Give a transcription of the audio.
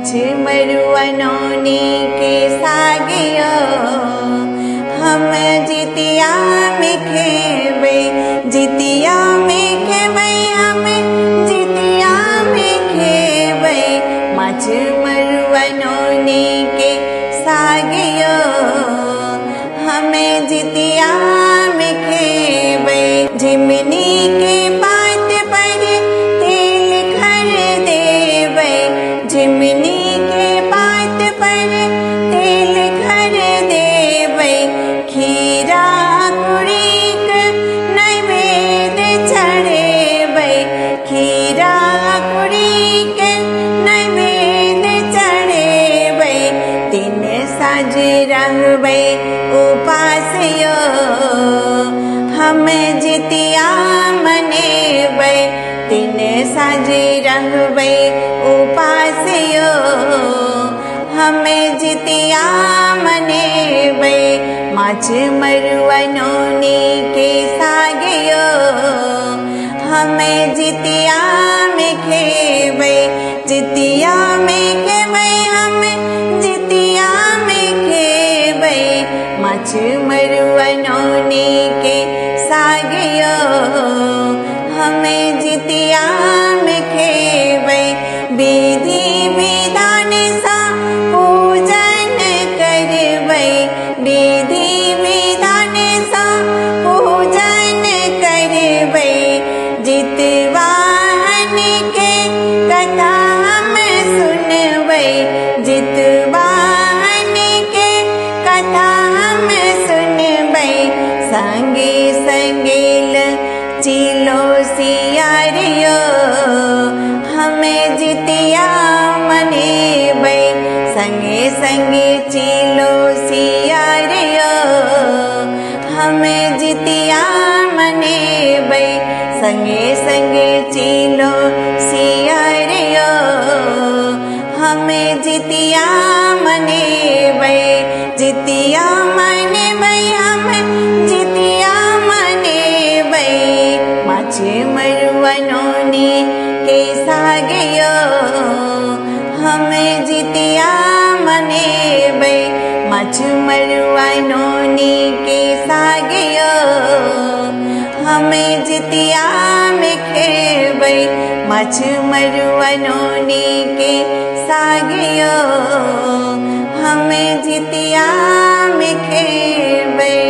माछ मरुआ नोनी के सागियो, हम जितिया में खेबै, जितिया में खेबै, हम जितिया में खेबै। माछ मरुआ नोनी के सागियो, हमें जितिया में खेबै। झिमनी के पात पर तेल खर देबै, झिमनी के पात पर तेल खर देबै। खीरा कुड़ीक नैवेद्य चढ़ेबै, खीरा कुड़ीक नैवेद्य चढ़ेबै। तीन साँझ रहबै उपास यो, हम जितिया मनेबै। तीन साँझ रहबै उपास यो, हम जितिया मनेबै। माछ मरुआ नोनी के सागियो, हम जितिया में खेबै, जितिया में खेबै, हम जितिया में खेबै। माछ मरुआ नोनी के सागियो, हमें जितिया में खेबै। विधि विधान सा पूजन करबै, विधि विधान सा पूजन करबै। जितवाहन के कथा हम सुनबै, जितवाहन के कथा हम सुनबै। संगे संगेल चिलो सियारियो, हमें जितिया मनेबै। संगे संगे चिलो सियारियो, हमें जितिया मनेबै। संगे संगे चिलो सियारियो, हमें जितिया मनेबै। जितिया मनेबै, हम जितिया मनेबै। माछ मरुआ नोनी के सागियो, हमें जितिया मनेबै। माछ मरुआ नोनी के सागियो, हमें जितिया में खेबै। माछ मरुआ नोनी के सागियो, हमें जितिया में खेबै।